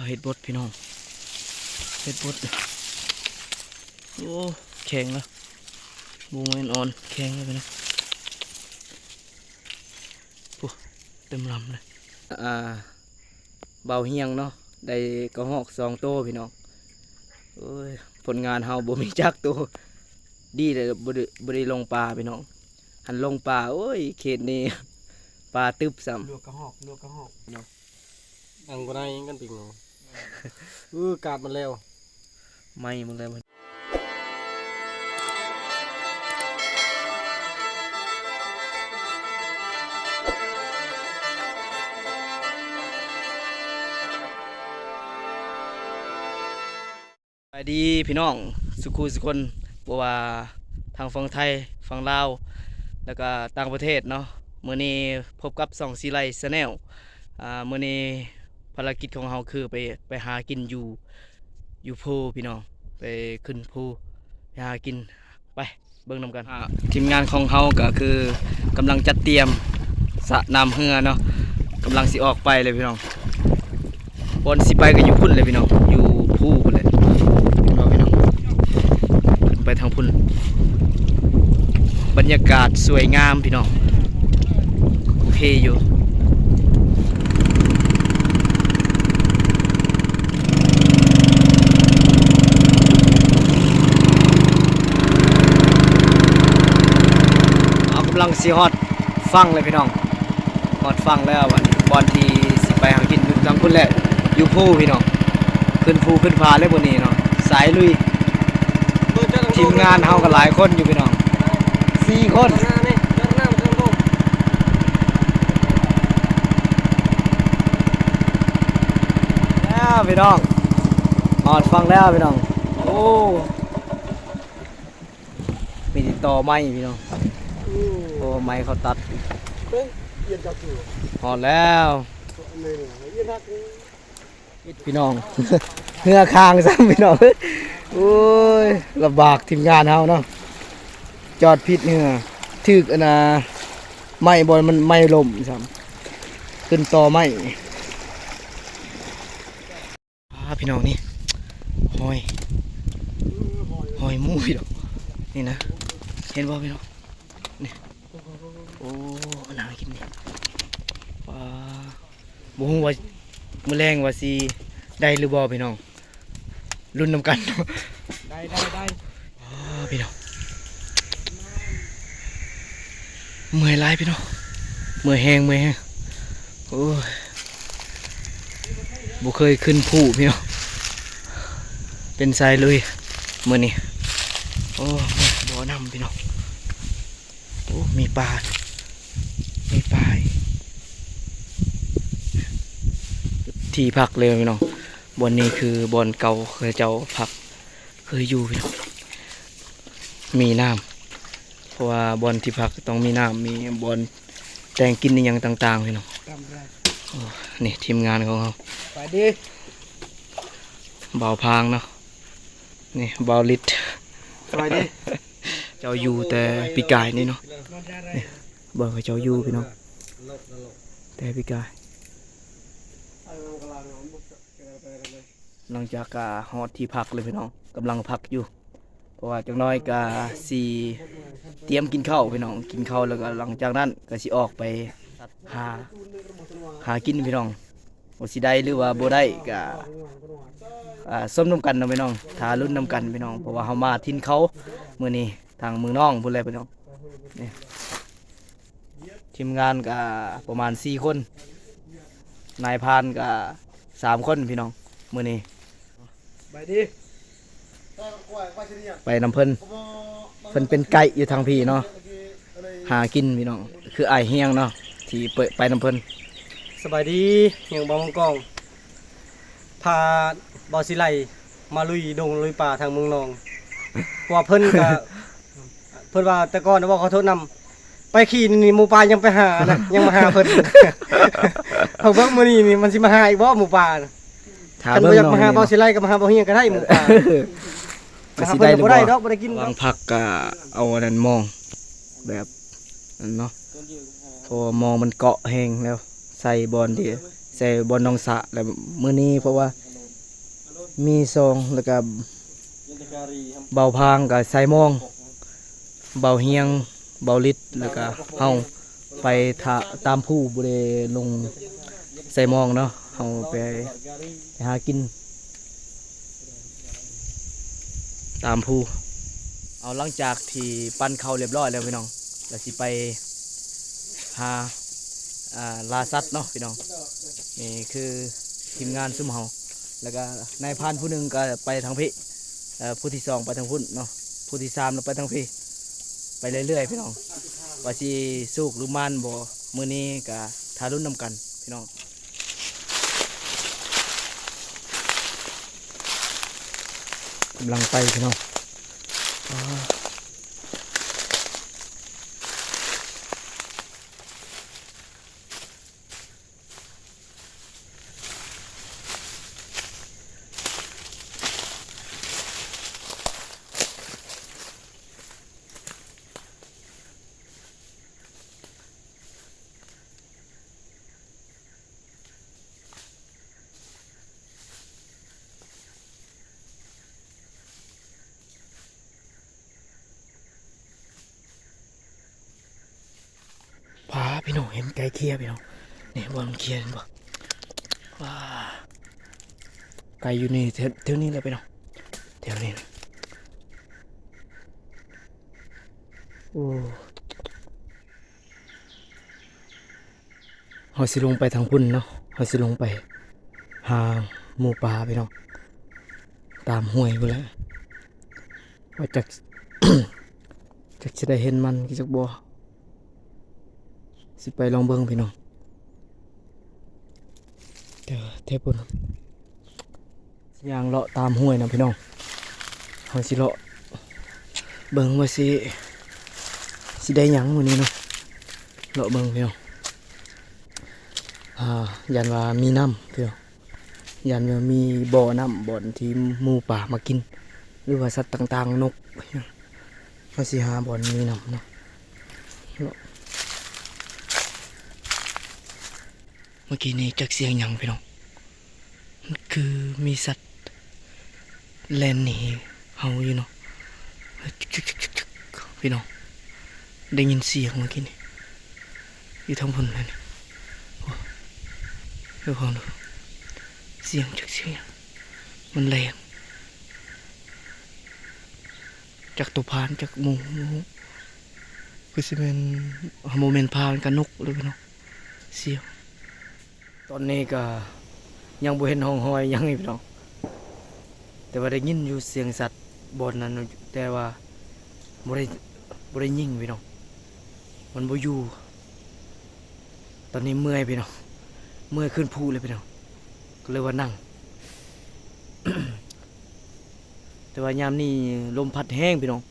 ເຫັດບົດພີ່ນ້ອງ ເຫັດບົດ ໂອ້ ແຂງແລ້ວ ບໍ່ແມ່ນອ່ອນ ແຂງແລ້ວພີ່ນ້ອງ ໂອ້ ເຕັມລຳເລີຍ ອ່າ ບ່າວຮຽງເນາະ ໄດ້ກະຮອກສອງໂຕພີ່ນ້ອງ ໂອ້ຍ ຜົນງານເຮົາບໍ່ມີຈັກໂຕ ດີແລ້ວບໍ່ໄດ້ ບໍ່ໄດ້ລົງປ່າພີ່ນ້ອງ ຄັນລົງປ່າ ໂອ້ຍ ເຂດນີ້ປາຕຶບຊ້ຳ ລວກກະຮອກ ລວກກະຮອກເນາະ. ອັງບໍ່ໄດ້ກັນຕິງເນາະ ເອີ ກາດມັນແລ້ວ ໄໝ້ໝົດແລ້ວ ສະບາຍດີພີ່ນ້ອງ ສຸຂູສຸຄົນ ບໍ່ວ່າທາງຝັ່ງໄທ ຝັ່ງລາວ ແລ້ວກະຕ່າງປະເທດເນາະ ມື້ນີ້ພົບກັບຊ່ອງສີໄລ Channel ອ່າ ມື້ນີ້ພາລະກິດຂອງເຮົາຄືໄປ ໄປຫາກິນຢູ່ ຢູ່ພູພີ່ນ້ອງ ໄປຂຶ້ນພູ ໄປຫາກິນ ໄປ ເບິ່ງນຳກັນ ອ່າ ທີມງານຂອງເຮົາກະຄືກຳລັງຈັດຕຽມສະນ້ຳເຮືອເນາະ ກຳລັງຊິອອກໄປເລີຍພີ່ນ້ອງ ບ່ອນຊິໄປກະຢູ່ພຸ້ນເລີຍພີ່ນ້ອງ ຢູ່ພູພຸ້ນເລີຍ ເຫັນບໍ່ພີ່ນ້ອງ ຂຶ້ນໄປທາງພຸ້ນ ບັນຍາກາດສວຍງາມພີ່ນ້ອງ ໂອເຄຢູ່. ເຮົາກຳລັງຊິຮອດຝັ່ງແລ້ວພີ່ນ້ອງ ຮອດຝັ່ງແລ້ວ ບ່ອນທີ່ຊິໄປຫາກິນຢູ່ທາງພຸ້ນແຫຼະ ຢູ່ພູພີ່ນ້ອງ ຂຶ້ນພູຂຶ້ນຜາເລີຍມື້ນີ້ເນາະ ສາຍລຸຍ ທີມງານເຮົາກະຫຼາຍຄົນຢູ່ພີ່ນ້ອງ ສີ່ຄົນ ແລ້ວພີ່ນ້ອງ ຮອດຝັ່ງແລ້ວພີ່ນ້ອງ ໂອ້ ມີແຕ່ຕໍໄມ້ພີ່ນ້ອງ ໂອ້ ໄມ້ເຂົາຕັດ ຮອດແລ້ວ ພີ່ນ້ອງ ເຮືອຄ້າງຊ້ຳພີ່ນ້ອງ ໂອ້ຍ ລຳບາກທີມງານເຮົາເນາະ ຈອດຜິດເຮືອ ຖືກອັນນ່າ ໄມ້ ບ່ອນມັນໄມ້ລົ້ມຊ້ຳ ຂຶ້ນຕໍໄມ້ ອ່າ ພີ່ນ້ອງ ນີ້ ຫອຍ ຫອຍໝູພີ່ນ້ອງ ນີ້ນະ ເຫັນບໍ່ພີ່ນ້ອງ ນີ້ ໂອ້ ໜ້າກິນນີ້ ວ້າ ບໍ່ຮູ້ວ່າມື້ແລງວ່າຊິໄດ້ຫຼືບໍ່ພີ່ນ້ອງ ລຸ້ນນຳກັນ ໄດ້ ໄດ້ ໄດ້ ອ້າ ພີ່ນ້ອງ ເມື່ອຍຫຼາຍພີ່ນ້ອງ ເມື່ອຍແຮງ ເມື່ອຍແຮງ ໂອ້ຍ ບໍ່ເຄີຍຂຶ້ນພູພີ່ນ້ອງ ເປັນສາຍລຸຍມື້ນີ້ ໂອ້ ບໍ່ນຳພີ່ນ້ອງ ໂອ້ ມີປາ ມີປາ ທີ່ພັກເລີຍພີ່ນ້ອງ ບ່ອນນີ້ຄືບ່ອນເກົ່າເຂົາເຈົ້າພັກ ເຄີຍຢູ່ພີ່ນ້ອງ ມີນ້ຳ ເພາະວ່າບ່ອນທີ່ພັກຕ້ອງມີນ້ຳ ມີບ່ອນແຕ່ງກິນອີ່ຫຍັງຕ່າງໆ ພີ່ນ້ອງ ໂອ້ ນີ້ທີມງານຂອງເຮົາ ສະບາຍດີ ບ່າວພາງເນາະ ນີ້ບ່າວລິດ ສະບາຍດີ ເຈົ້າຢູ່ແຕ່ປີກາຍນີ້ເນາະ ນີ້ບ່ອນເຂົາເຈົ້າຢູ່ພີ່ນ້ອງ ແຕ່ປີກາຍ ຫຼັງຈາກກະຮອດທີ່ພັກເລີຍພີ່ນ້ອງ ກຳລັງພັກຢູ່ ເພາະວ່າຈັກໜ້ອຍກະຊິຕຽມກິນເຂົ້າພີ່ນ້ອງ ກິນເຂົ້າແລ້ວກະຫຼັງຈາກນັ້ນກະຊິອອກໄປຫາ ຫາກິນພີ່ນ້ອງ ວ່າຊິໄດ້ຫຼືວ່າບໍ່ໄດ້ກະ ອ່າ ຊົມນຳກັນເນາະພີ່ນ້ອງ ຖ້າລຸ້ນນຳກັນພີ່ນ້ອງ ເພາະວ່າເຮົາມາຖິ່ນເຂົາມື້ນີ້ ທາງເມືອງນອງພຸ້ນແຫຼະພີ່ນ້ອງ ນີ້ ທີມງານກະປະມານສີ່ຄົນ ນາຍພານກະສາມຄົນພີ່ນ້ອງ ມື້ນີ້ ໄປນຳເພິ່ນ ເພິ່ນເປັນໄກຢູ່ທາງພີ້ເນາະ ຫາກິນພີ່ນ້ອງ ຄືອ້າຍຮຽງເນາະ ທີ່ໄປນຳເພິ່ນ ສະບາຍດີ ຮຽງບ່າວມັງກອງ ພາບ່າວສີໄລມາລຸຍດົງລຸຍປ່າທາງເມືອງນອງ ເພາະວ່າເພິ່ນກະ ເພິ່ນວ່າແຕ່ກ່ອນເວົ້າຂໍໂທດນຳ ໄປຂີ່ນີ້ໝູປ່າຍັງໄປຫານະ ຍັງມາຫາເພິ່ນ ເຮົາເບິ່ງມື້ນີ້ນີ້ມັນຊິມາຫາອີກບໍ່ໝູປ່ານະ ຖ້າ ຄັນບໍ່ຢາກມາຫາບ່າວສີໄລກະມາຫາບ່າວຮຽງກະໄດ້ໝູປ່າ ກະຊິໄດ້ຫຼືບໍ່ ມາຫາເພິ່ນກະບໍ່ໄດ້ດອກ ບໍ່ໄດ້ກິນດອກ ວາງຜັກກະເອົາອັນນັ້ນມອງ ແບບນັ້ນເນາະ ເພາະວ່າມອງມັນເກາະແຮງແລ້ວ ໃສ່ບ່ອນທີ່ ໃສ່ບ່ອນໜອງສະ ແລ້ວມື້ນີ້ເພາະວ່າ ມີສອງ ແລ້ວກະເບົາພາງກະໃສ່ມອງ ເບົາຮຽງ ເບົາລິດ ແລ້ວກະເຮົາໄປທະ ຕາມພູ ບໍ່ໄດ້ລົງໃສ່ມອງເນາະ ເຮົາໄປ ໄປຫາກິນຕາມພູ. ເອົາ ຫຼັງຈາກທີ່ປັ່ນເຂົ້າລຽບຮ້ອຍແລ້ວພີ່ນ້ອງ ລະຊິໄປຫາ ອ່າ ລ່າສັດເນາະພີ່ນ້ອງ. ນີ້ຄືທີມງານຊຸມເຮົາ ແລ້ວກະນາຍພານຜູ້ໜຶ່ງກະໄປທາງພີ້ ເອີ ຜູ້ທີສອງໄປທາງພຸ້ນເນາະ ຜູ້ທີສາມລະໄປທາງພີ້ ໄປເລື້ອຍໆພີ່ນ້ອງ ວ່າຊິສຸກຫຼືໝານບໍ່ ມື້ນີ້ກະຖ້າລຸ້ນນຳກັນພີ່ນ້ອງ. ກຳລັງໄປພີ່ນ້ອງ. ປາ ພີ່ນ້ອງ ເຫັນໄກ່ເຄຍພີ່ນ້ອງ ນີ້ ເບິ່ງເຄຍເຫັນບໍ່ ວ້າ ໄກ່ຢູ່ນີ້ ແຖວ ແຖວນີ້ແຫຼະພີ່ນ້ອງ ແຖວນີ້ ໂອ້. ເຮົາຊິລົງໄປທາງພຸ້ນເນາະ ເຮົາຊິລົງໄປຫາໝູປ່າພີ່ນ້ອງ ຕາມຫ້ວຍພຸ້ນແຫຼະ ວ່າຈັກ ຈັກຊິໄດ້ເຫັນມັນຄືຈັກບໍ່ ຊິໄປລອງເບິ່ງພີ່ນ້ອງ ແຕ່ ແຕ່ພຸ້ນ. ຍ່າງເລາະຕາມຫ້ວຍນະພີ່ນ້ອງ ເຮົາຊິເລາະເບິ່ງວ່າຊິ ຊິໄດ້ຫຍັງມື້ນີ້ເນາະ ເລາະເບິ່ງພີ່ນ້ອງ ອ່າ ຢ້ານວ່າມີນ້ຳພີ່ນ້ອງ ຢ້ານວ່າມີບໍ່ນ້ຳ ບ່ອນທີ່ໝູປ່າມາກິນ ຫຼືວ່າສັດຕ່າງໆ ນົກ ເຮົາຊິຫາບ່ອນມີນ້ຳເນາະ ເລາະ ເມື່ອກີ້ນີ້ຈັກສຽງຫຍັງພີ່ນ້ອງ ມັນຄືມີສັດແລ່ນໜີເຮົາຢູ່ເນາະ ພີ່ນ້ອງ ໄດ້ຍິນສຽງເມື່ອກີ້ນີ້ ຢູ່ທາງພຸ້ນແຫຼະນີ້ ໂອ້ ເດີຟັງດູ ສຽງຈັກສຽງຫຍັງ ມັນແລ່ນ ຈັກໂຕພານຈັກໝູ ຄືຊິແມ່ນ ບໍ່ແມ່ນພານກະນົກເລີຍພີ່ນ້ອງ ສຽງ. ຕອນນີ້ກະຍັງບໍ່ເຫັນຮ່ອງຮອຍຫຍັງອີກພີ່ນ້ອງ ແຕ່ວ່າໄດ້ຍິນຢູ່ສຽງສັດບ່ອນນັ້ນ ແຕ່ວ່າບໍ່ໄດ້ ບໍ່ໄດ້ຍິງພີ່ນ້ອງ ມັນບໍ່ຢູ່. ຕອນນີ້ເມື່ອຍພີ່ນ້ອງ ເມື່ອຍຂຶ້ນພູເລີຍພີ່ນ້ອງ ກະເລີຍວ່ານັ່ງ ແຕ່ວ່າຍາມນີ້ລົມພັດແຮງພີ່ນ້ອງ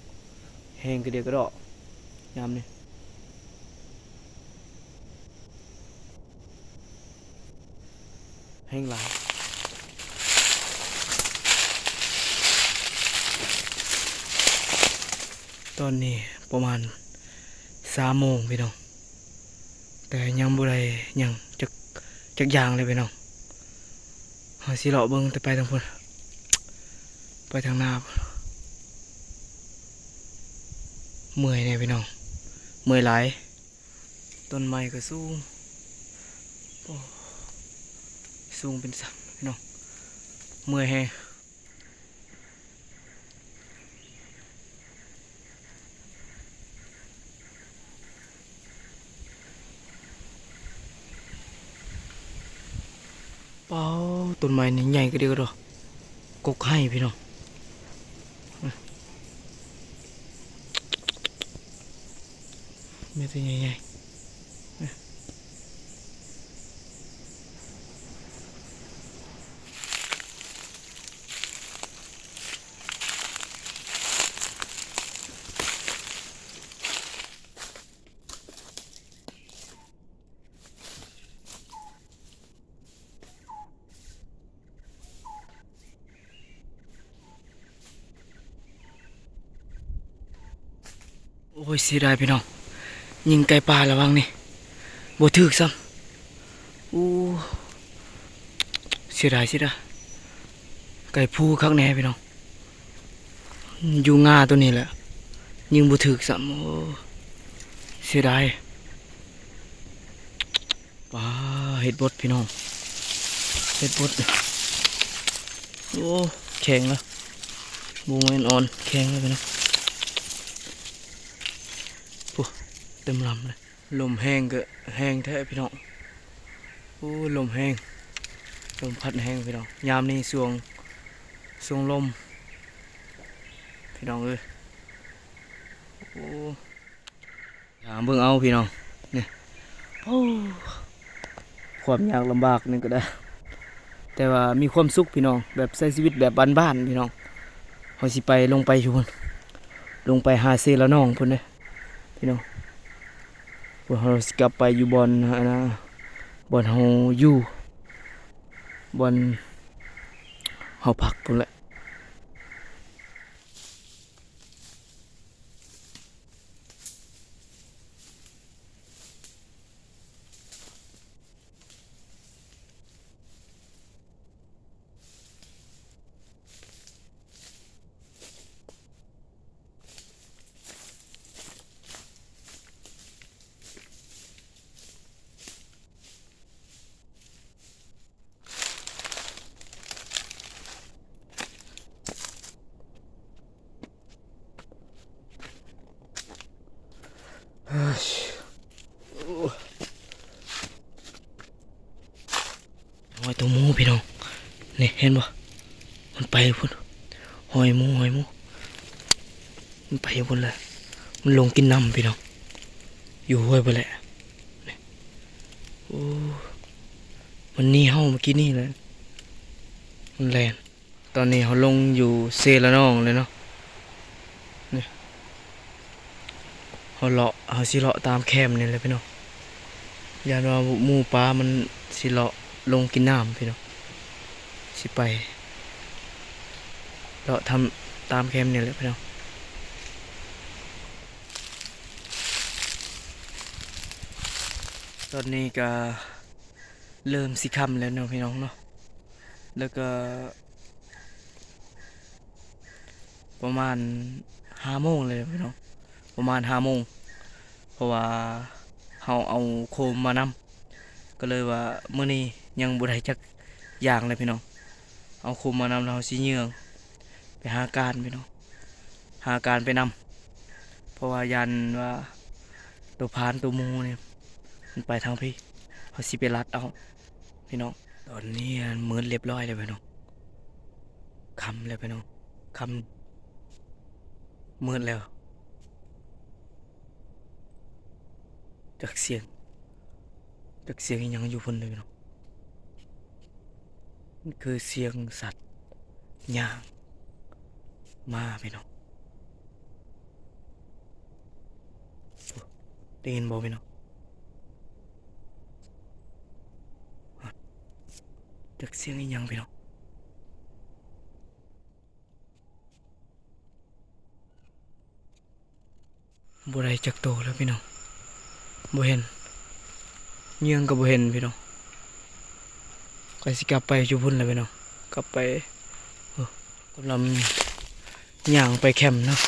ແຮງກະເດຍກະເດາະຍາມນີ້ ແຮງຫຼາຍ. ຕອນນີ້ປະມານສາມໂມງພີ່ນ້ອງ ແຕ່ຍັງບໍ່ໄດ້ຫຍັງຈັກ ຈັກຢ່າງເລີຍພີ່ນ້ອງ. ເຮົາຊິເລາະເບິ່ງແຕ່ໄປທາງພຸ້ນ ໄປທາງໜ້າພຸ້ນ. ເມື່ອຍແດ່ພີ່ນ້ອງ ເມື່ອຍຫຼາຍ. ຕົ້ນໄມ້ກໍສູງ ໂອ້ ສູງເປັນສັນພີ່ນ້ອງ ເມື່ອຍແຮງ. ປ້າວ ຕົ້ນໄມ້ນີ້ໃຫຍ່ກະເດຍກະດອ ກົກໄຮ່ພີ່ນ້ອງ ມີແຕ່ໃຫຍ່ໆ. ໂອ້ຍ ເສຍດາຍພີ່ນ້ອງ ຍິງໄກ່ປ່າລະຫວ່າງນີ້ ບໍ່ຖືກຊ້ຳ. ໂອ້ ເສຍດາຍ ເສຍດາຍ ໄກ ໄດ້ພູຄັກແນ່ພີ່ນ້ອງ. ຢູ່ງ່າໂຕນີ້ແຫຼະ ຍິງບໍ່ຖືກຊ້ຳ. ໂອ້ ເສຍດາຍ. ປາ ເຫັດບົດພີ່ນ້ອງ ເຫັດບົດ. ໂອ້ ແຂງລະ ບໍ່ແມ່ນອ່ອນ ແຂງລະພີ່ນ້ອງ. ໂອ້ ເຕັມລຳເລີຍ. ລົມແຮງກໍແຮງແທ້ພີ່ນ້ອງ. ໂອ້ ລົມແຮງ ລົມພັດແຮງພີ່ນ້ອງ. ຍາມນີ້ຊ່ວງ ຊ່ວງລົມພີ່ນ້ອງເອີຍ. ໂອ້ ຫາເບິ່ງເອົາພີ່ນ້ອງ ນີ້. ໂອ້ ຄວາມຍາກລຳບາກນີ້ກໍໄດ້ ແຕ່ວ່າມີຄວາມສຸກພີ່ນ້ອງ ແບບໃຊ້ຊີວິດແບບບ້ານໆພີ່ນ້ອງ. ເຮົາຊິໄປ ລົງໄປຢູ່ພຸ້ນ ລົງໄປຫາເຊລະນອງພຸ້ນເດ້ພີ່ນ້ອງ. ພວກເຮົາຊິກັບໄປຢູ່ບ່ອນ ອັນນ່າ ບ່ອນເຮົາຢູ່ ບ່ອນເຮົາພັກພຸ້ນແຫຼະ. ຮອຍໂຕໝູພີ່ນ້ອງ ນີ້ເຫັນບໍ່? ມັນໄປພຸ້ນ ຮອຍໝູ ຮອຍໝູ ມັນໄປພຸ້ນແຫຼະ ມັນລົງກິນນ້ຳພີ່ນ້ອງ ຢູ່ຫ້ວຍພຸ້ນແຫຼະ. ນີ້ ໂອ້ ມັນໜີເຮົາເມື່ອກີ້ນີ້ແຫຼະ ມັນແລ່ນ. ຕອນນີ້ເຮົາລົງຢູ່ເຊລະນອງແລ້ວເນາະ ນີ້ ເຮົາເລາະ ເຮົາຊິເລາະຕາມແຄມນີ້ແຫຼະພີ່ນ້ອງ ຢ້ານວ່າໝູປາມັນຊິເລາະລົງກິນນ້ຳພີ່ນ້ອງ ຊິໄປເລາະທຳຕາມແຄມນີ້ແຫຼະພີ່ນ້ອງ. ຕອນນີ້ກະເລີ່ມຊິຄ່ຳແລ້ວເນາະພີ່ນ້ອງເນາະ ແລ້ວກະ ປະມານຫ້າໂມງເລີຍພີ່ນ້ອງ ປະມານຫ້າໂມງ ເພາະວ່າເຮົາເອົາໂຄມມານຳ ກໍເລີຍວ່າມື້ນີ້ຍັງບໍ່ໄດ້ຈັກຢ່າງເລີຍພີ່ນ້ອງ. ເອົາໂຄມມານຳແລ້ວເຮົາຊິເຍືອງໄປຫາການພີ່ນ້ອງ ຫາການໄປນຳ ເພາະວ່າຢ້ານວ່າໂຕພານໂຕໝູນີ້ມັນໄປທາງພີ້ ເຮົາຊິໄປລັດເອົາ. ພີ່ນ້ອງ ຕອນນີ້ມືດລຽບຮ້ອຍແລ້ວພີ່ນ້ອງ ຄ່ຳແລ້ວພີ່ນ້ອງ ຄ່ຳມືດແລ້ວ ຈັກສຽງ ຈັກສຽງອີ່ຫຍັງຢູ່ພຸ້ນເລີຍພີ່ນ້ອງ ມັນຄືສຽງສັດຍ່າງມາພີ່ນ້ອງ. ໄດ້ຍິນບໍ່ພີ່ນ້ອງ? ຈັກສຽງອີ່ຫຍັງພີ່ນ້ອງ ບໍ່ໄດ້ຈັກໂຕເລີຍພີ່ນ້ອງ ບໍ່ເຫັນ ເຍືອງກໍບໍ່ເຫັນພີ່ນ້ອງ. ຂ້ອຍຊິກັບໄປຢູ່ພຸ້ນແຫຼະພີ່ນ້ອງ ກັບໄປ ໂອ້ ກຳລັງຍ່າງໄປແຄມເນາະ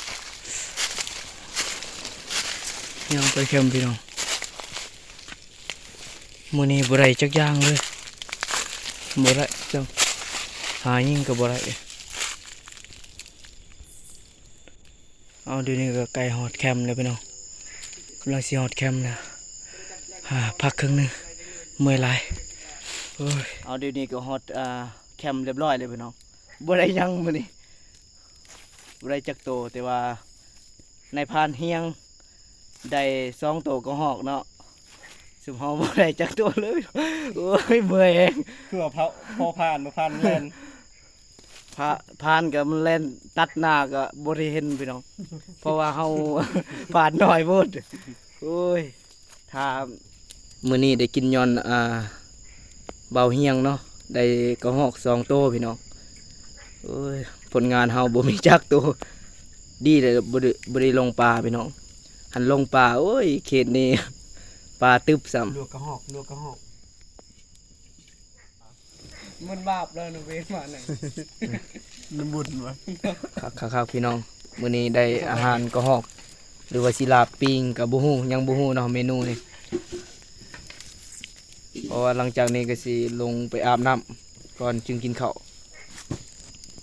ຍ່າງໄປແຄມພີ່ນ້ອງ. ມື້ນີ້ບໍ່ໄດ້ຈັກຢ່າງເລີຍ ບໍ່ໄດ້ຈັກ ຫາຍິງກໍບໍ່ໄດ້. ເອົາ ດຽວນີ້ກໍໃກ້ຮອດແຄມແລ້ວພີ່ນ້ອງ ກຳລັງຊິຮອດແຄມແລ້ວ ຫາ ພັກເຄິ່ງໜຶ່ງ ເມື່ອຍຫຼາຍ ໂອ້ຍ. ເອົາ ດຽວນີ້ກໍຮອດ ອ່າ ແຄມລຽບຮ້ອຍແລ້ວພີ່ນ້ອງ ບໍ່ໄດ້ຫຍັງມື້ນີ້ ບໍ່ໄດ້ຈັກໂຕ ແຕ່ວ່ານາຍພານຮຽງໄດ້ສອງໂຕກະຮອກເນາະ ຊຸມເຮົາບໍ່ໄດ້ຈັກໂຕເລີຍ ໂອ້ຍ ເມື່ອຍແຮງ ຄືວ່າພໍຜ່ານ ບໍ່ຜ່ານແລ່ນ ພາ ພານກໍມັນແລ່ນຕັດໜ້າກໍບໍ່ໄດ້ເຫັນພີ່ນ້ອງ ເພາະວ່າເຮົາ ພານໜ້ອຍໂພດ ໂອ້ຍ. ຖ້າມື້ນີ້ໄດ້ກິນຍ້ອນ ອ່າ ບ່າວຮຽງເນາະ ໄດ້ກະຮອກສອງໂຕພີ່ນ້ອງ ໂອ້ຍ ຜົນງານເຮົາບໍ່ມີຈັກໂຕ ດີແລ້ວບໍ່ໄດ້ ບໍ່ໄດ້ລົງປ່າພີ່ນ້ອງ ຄັນລົງປ່າ ໂອ້ຍ ເຂດນີ້ປາຕຶບຊ້ຳ ລວກກະຮອກ ລວກກະຮອກ. ມັນບາບແລ້ວນະເວຍມານັ້ນ ນ້ຳບຸນວະ. ຄັກໆໆ ພີ່ນ້ອງ ມື້ນີ້ໄດ້ອາຫານກະຮອກ ຫຼືວ່າຊິລາບປີ້ງກໍບໍ່ຮູ້ ຍັງບໍ່ຮູ້ເນາະເມນູນີ້ ເພາະວ່າຫຼັງຈາກນີ້ກໍຊິລົງໄປອາບນ້ຳກ່ອນຈຶ່ງກິນເຂົ້າ.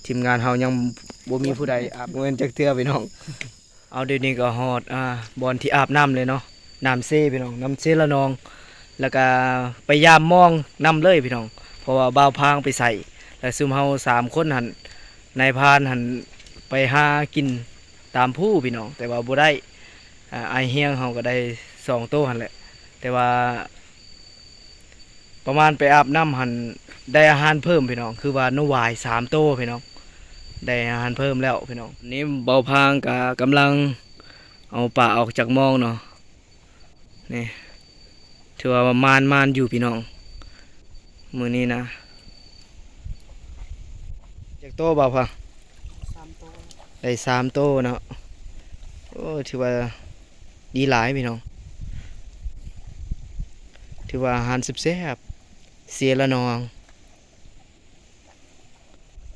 ທີມງານເຮົາຍັງບໍ່ມີຜູ້ໃດອາບ ບໍ່ແມ່ນຈັກເທື່ອພີ່ນ້ອງ. ເອົາ ດຽວນີ້ກໍຮອດ ອ່າ ບ່ອນທີ່ອາບນ້ຳເລີຍເນາະ ນ້ຳເຊພີ່ນ້ອງ ນ້ຳເຊລະນອງ ແລ້ວກໍໄປຢາມມອງນຳເລີຍພີ່ນ້ອງ ເພາະວ່າບ່າວພາງໄປໃສ່ ແລ້ວຊຸມເຮົາສາມຄົນຫັ້ນ ນາຍພານຫັ້ນໄປຫາກິນຕາມພູພີ່ນ້ອງ ແຕ່ວ່າບໍ່ໄດ້ ອ່າ ອ້າຍຮຽງເຮົາກໍໄດ້ສອງໂຕຫັ້ນແຫຼະ ແຕ່ວ່າ ປະມານໄປອາບນ້ຳຫັ້ນ ໄດ້ອາຫານເພີ່ມພີ່ນ້ອງ ຄືວ່າໜູວາຍສາມໂຕພີ່ນ້ອງ ໄດ້ອາຫານເພີ່ມແລ້ວພີ່ນ້ອງ. ນີ້ບ່າວພາງກະກຳລັງເອົາປາອອກຈາກມອງເນາະ ນີ້ ຖືວ່າມານໆຢູ່ພີ່ນ້ອງ ມື້ນີ້ນະ. ຈັກໂຕບ່າວພາງ? ສາມໂຕ ໄດ້ສາມໂຕເນາະ ໂອ້ ຖືວ່າ ດີຫຼາຍພີ່ນ້ອງ ຖືວ່າອາຫານແຊບໆ ເຊລະນອງ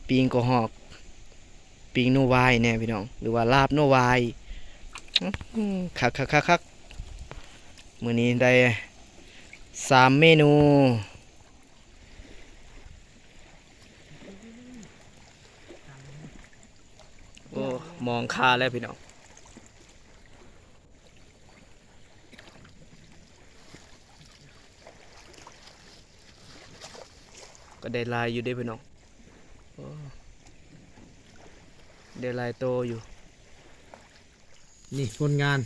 ປີ້ງກະຮອກ ປີ້ງໜູວາຍແດ່ພີ່ນ້ອງ ຫຼືວ່າລາບໜູວາຍ ອືມ ຄັກໆໆໆ ມື້ນີ້ໄດ້ສາມເມນູ. ໂອ້ ມອງຄາແລ້ວພີ່ນ້ອງ ກໍໄດ້ຫຼາຍຢູ່ເດ້ພີ່ນ້ອງ ໂອ້ ໄດ້ຫຼາຍໂຕຢູ່. ນີ້ຜົນງານ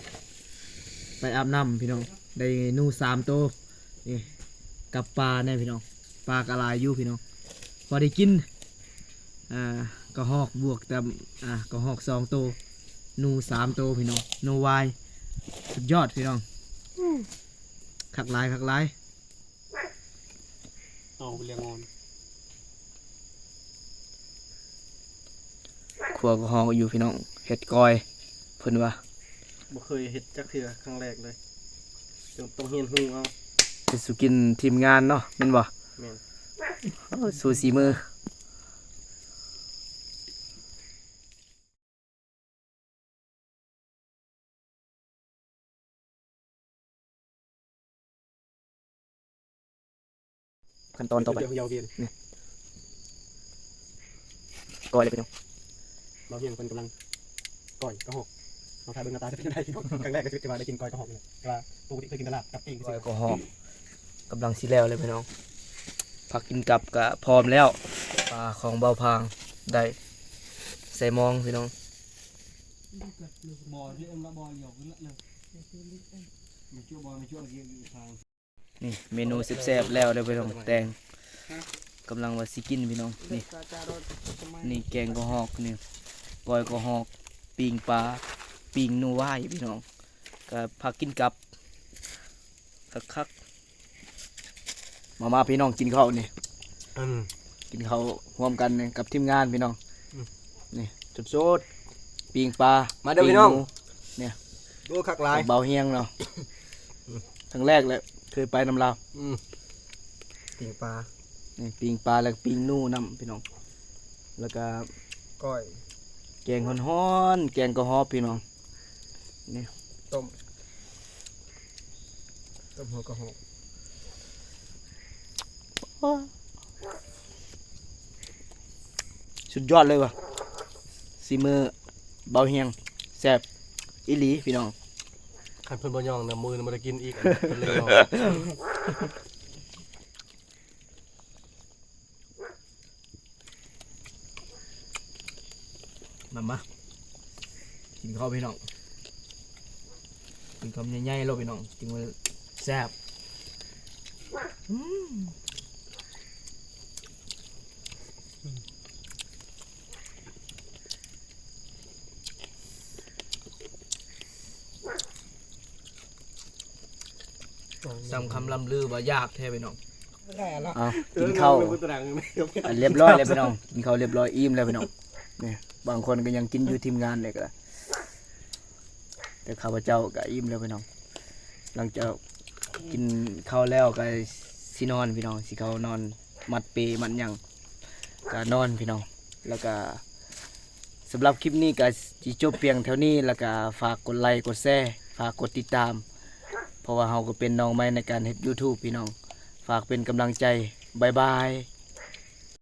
ໄປອາບນ້ຳພີ່ນ້ອງ ໄດ້ໜູສາມໂຕ ນີ້ ກັບປາແດ່ພີ່ນ້ອງ ປາກໍຫຼາຍຢູ່ພີ່ນ້ອງ ພໍໄດ້ກິນ ອ່າ ກະຮອກບວກກັບ ອ່າ ກະຮອກສອງໂຕ ໜູສາມໂຕພີ່ນ້ອງ ໜູວາຍ ສຸດຍອດພີ່ນ້ອງ ຄັກຫຼາຍ ຄັກຫຼາຍ. ເອົາໄປລ້ຽງງອນ ຂົ້ວກະຮອກຢູ່ພີ່ນ້ອງ ເຮັດກ້ອຍ ເພິ່ນວ່າ ບໍ່ເຄີຍເຮັດຈັກເທື່ອ ຄັ້ງແລກເລີຍ ຕ້ອງຮຽນຮູ້ເອົາ ເຮັດສູ່ກິນທີມງານເນາະ ແມ່ນບໍ່? ແມ່ນ ໂອ້ ສູ້ສີມື. ຂັ້ນຕອນຕໍ່ໄປ ເດີຍວຽນ ນີ້ ກ້ອຍເລີຍພີ່ນ້ອງ ບ່າວຮຽງເພິ່ນກຳລັງກ້ອຍກະຮອກ ເຮົາຖ້າເບິ່ງໜ້າຕາຈະເປັນຈັ່ງໃດພີ່ນ້ອງ ຄັ້ງແລກໃນຊີວິດທີ່ວ່າໄດ້ກິນກ້ອຍກະຮອກນີ້ແຫຼະ ແຕ່ວ່າປົກກະຕິເຄີຍກິນແຕ່ລາບກັບປີ້ງ ກ້ອຍກະຮອກ ກຳລັງຊິແລ້ວເລີຍພີ່ນ້ອງ ຜັກກິນກັບກະພ້ອມແລ້ວ ປາຂອງບ່າວພາງໄດ້ໃສ່ມອງພີ່ນ້ອງ. ນີ້ເມນູແຊບໆແລ້ວເດີພີ່ນ້ອງ ແຕ່ງ ກຳລັງວ່າຊິກິນພີ່ນ້ອງ ນີ້ ນີ້ແກງກະຮອກ ນີ້ກ້ອຍກະຮອກ ປີ້ງປາ ປີ້ງໜູວາຍພີ່ນ້ອງ ກະຜັກກິນກັບ ຄັກໆ ມາໆ ພີ່ນ້ອງກິນເຂົ້ານີ້ ອືມ ກິນເຂົ້າຮ່ວມກັນນີ້ກັບທີມງານພີ່ນ້ອງ ອືມ ນີ້ສົດໆ ປີ້ງປາ ມາເດີພີ່ນ້ອງ ປີ້ງໜູ ນີ້ ໂອ້ ຄັກຫຼາຍ ເບົາຮຽງເນາະ ອືມ ຄັ້ງແລກແຫຼະ ເຄີຍໄປນຳລາວ ອືມ ປີ້ງປາ ນີ້ປີ້ງປາ ແລ້ວກໍປີ້ງໜູນຳພີ່ນ້ອງ ແລ້ວກໍກ້ອຍ ແກງຮ້ອນໆ ແກງກະຮອກພີ່ນ້ອງ ນີ້ ຕົ້ມ ຕົ້ມຫົວກະຮອກ ສຸດຍອດເລີຍວ່າ ສີມືເບົາຮຽງ ແຊບອີ່ຫຼີພີ່ນ້ອງ ຄັນເພິ່ນບໍ່ຍ້ອງນະ ມື້ອື່ນບໍ່ໄດ້ກິນອີກ ເພິ່ນເລີຍຍ້ອງ. ມາ ມາ ກິນເຂົ້າພີ່ນ້ອງ ກິນຄຳໃຫຍ່ໆໂລດພີ່ນ້ອງ ຈຶ່ງວ່າແຊບ ອືມ ສ່ຳຄຳລ່ຳລືວ່າຢາກແທ້ພີ່ນ້ອງ ເອົາ ກິນເຂົ້າ ອັນລຽບຮ້ອຍແລ້ວພີ່ນ້ອງ ກິນເຂົ້າລຽບຮ້ອຍ ອີ່ມແລ້ວພີ່ນ້ອງ ນີ້ ບາງຄົນກໍຍັງກິນຢູ່ ທີມງານນີ້ກໍ ແຕ່ຂ້າພະເຈົ້າກໍອີ່ມແລ້ວພີ່ນ້ອງ ຫຼັງຈາກກິນເຂົ້າແລ້ວກໍຊິນອນພີ່ນ້ອງ ຊິເຂົ້ານອນ ມັດເປມັດຫຍັງ ກະນອນພີ່ນ້ອງ. ແລ້ວກະສຳລັບຄລິບນີ້ກະຊິຈົບພຽງເທົ່ານີ້ ແລ້ວກະຝາກກົດໄລກົດແຊ ຝາກກົດຕິດຕາມ ເພາະວ່າເຮົາກໍເປັນນ້ອງໃໝ່ໃນການເຮັດ YouTube ພີ່ນ້ອງ ຝາກເປັນກຳລັງໃຈ. ບາຍບາຍ.